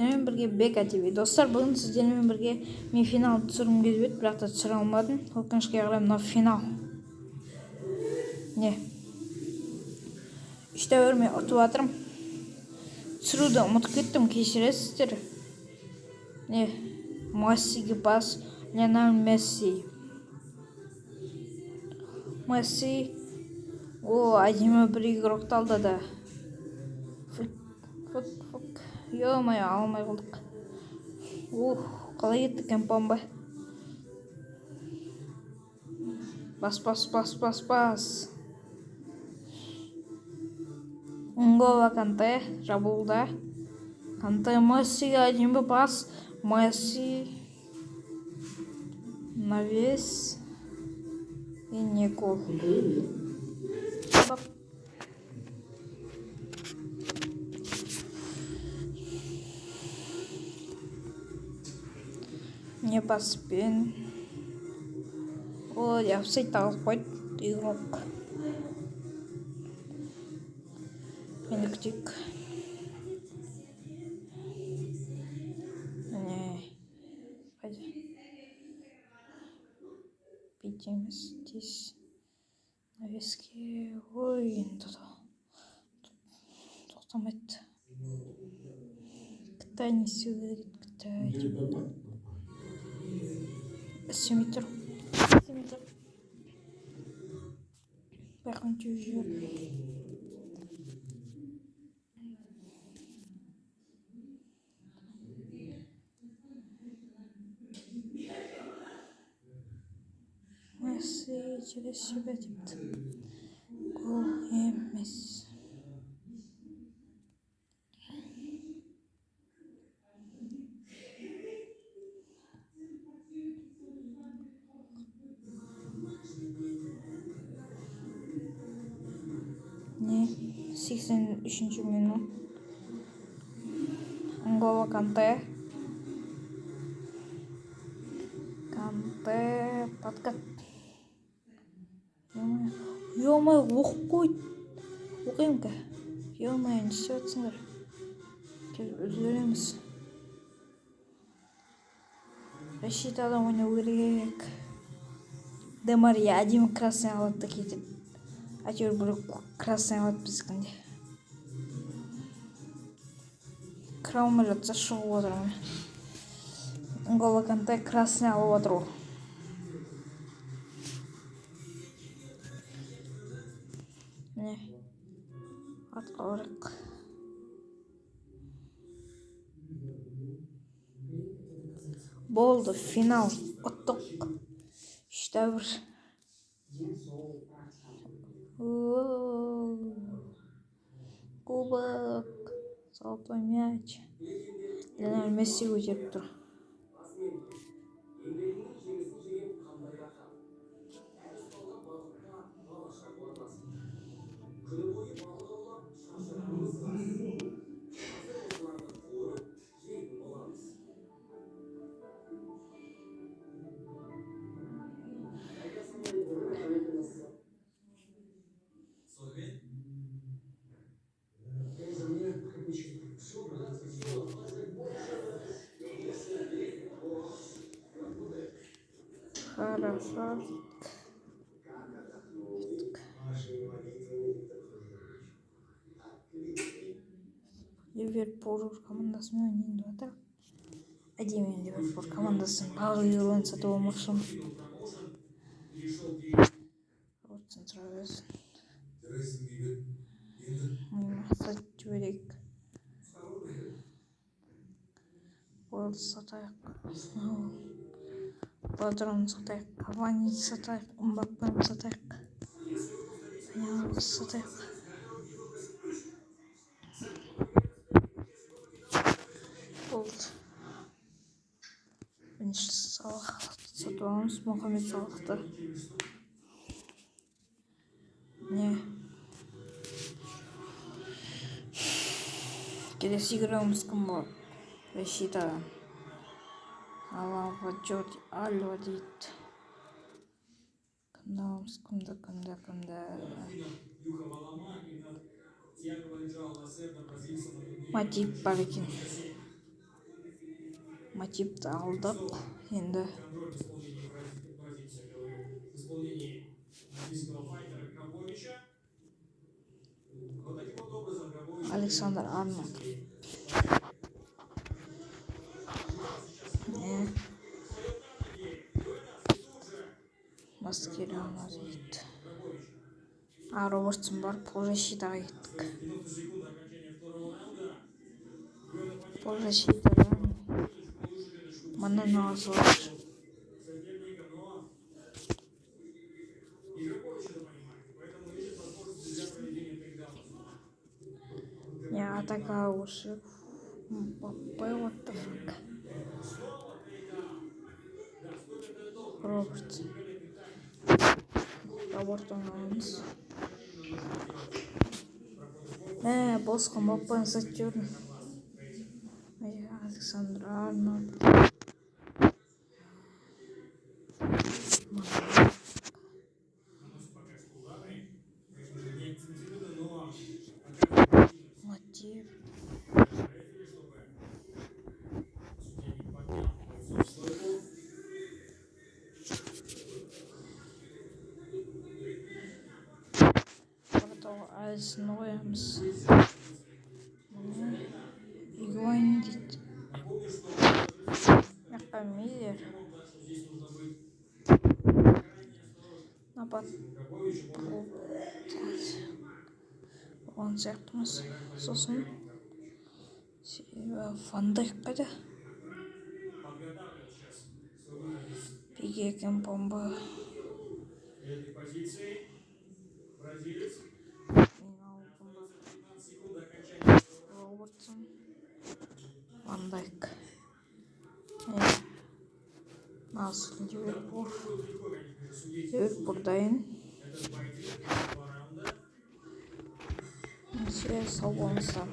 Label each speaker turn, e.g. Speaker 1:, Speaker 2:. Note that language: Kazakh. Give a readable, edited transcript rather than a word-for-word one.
Speaker 1: Сіздермен бірге Бека ТВ. Достар, бүгін сіздермен бірге мен финал түсіргім келіп еді, бірақ та түсіре алмадым. Өкінішке қарай, мынау финал. Не? 3-1 мен ұтып жатырмын. Түсіруді ұмытып кеттім, кешіресіздер. Не? Мессиге пас, Лионель Месси. Месси. О, әдемі бір игрокты алдады. Фук, фук, фук. Ё-моё, алмай қалдық. Ух, қалай кетті Кемпамба? Бас, бас, бас, бас, бас. Нголо Канте жабылды. Канте Мессиге әдемі пас. Месси. Навес. И не гол. Бап. Не паспен. Ой, офсайд алып қойды игрок. Енді күтейік. Міне. Қайда? Бүйтеміз тез. Навеске. Ой, енді тоқтамайды. Қытай не істеу керек еді, Қытай. Істемей тұр. Істемей тұр. Байқам теуіп жібердім. Месси через себя депті. Гол емес. Не? 83 минут. Нголо Канте. Канте. Подкат. Ё-моё, оқып қойды. Оқимын ка. Ё-моё, не істеп жатсыңдар? Келіп үлгереміз. Защитадан ойнау керек. Де Мария әдемі красный алады да кетеді. Әйтеуір біреу красный алады біздікінде. Кіре алмай жатса, шығып отырмын. Нголо Канте красный алып отыр ол. Міне. Артқа барайық. Болды, финал. Ұттық. 3-1. Кубок. Золотой мяч. Лионель Месси көтеріп тұр. Хорошо. Ливерпуль командасымен ойнайын деп жатыр. Әдемі Ливерпуль командасының барлық игрогын сатып алмақшымын. Робертсон тұра берсін. Сатып жіберейік. Уэллс сатайық. Патронды сатайық. Кавани сатайық. Мбаппені сатайық. Даниэлді сатайық. Болды. Бірінші Салахты сатып аламыз. Мұхаммед Салахты. Не? Келесі игрогымыз кім болады? Защитадан. Алава, Джорди Альва дейді. Кімді аламыз? Кімді, кімді, кімді? Матип бар екен. Матипті алдық. Енді
Speaker 2: Контроль в исполнении бразильца, говорю, в исполнении английского файтера Грабовича. Вот таким вот образом Грабович
Speaker 1: Александр Арнольд. Не. Маскерано дейді. А, Робертсон бар, полузащитаға кеттік.
Speaker 2: 90 секунд до окончания второго раунда.
Speaker 1: Полузащитадан мынаны ала салайықшы.
Speaker 2: Соперника, но и Грабович это понимает. Поэтому ищет возможности для проведения тейкдауна.
Speaker 1: Не, атака осы. Мбаппе, what the fuck. Робертсон. Робертсон аламыз. Мә, босқа Мбаппені сатып жібердім. Александр Арнольд.
Speaker 2: Наносит пока что удары. Конечно же, не акцентированы, но показывает активность
Speaker 1: Мотив.
Speaker 2: рефери, чтобы судья не поднял бойцов в стойку.
Speaker 1: Портал Алисон қоямыз. Міне. Игуаин дейді.
Speaker 2: Напомню, что
Speaker 1: Мына Миллер.
Speaker 2: да, что здесь нужно быть крайне осторожным.
Speaker 1: Напад
Speaker 2: Грабович может
Speaker 1: болған сияқтымыз. Сосын Ван Дайк қайда?
Speaker 2: подготавливать сейчас свой выход из
Speaker 1: Пике Кимпембе.
Speaker 2: этой позиции. Бразилец.
Speaker 1: Wijnaldum бар.
Speaker 2: 15 секунд до окончания второго
Speaker 1: Робертсон. Ван Дайк. Нас Ливерпуль.
Speaker 2: Будет легко, конечно же, судить
Speaker 1: Ливерпуль дайын.
Speaker 2: этот поединок. Два раунда.
Speaker 1: Сау болыңыздар.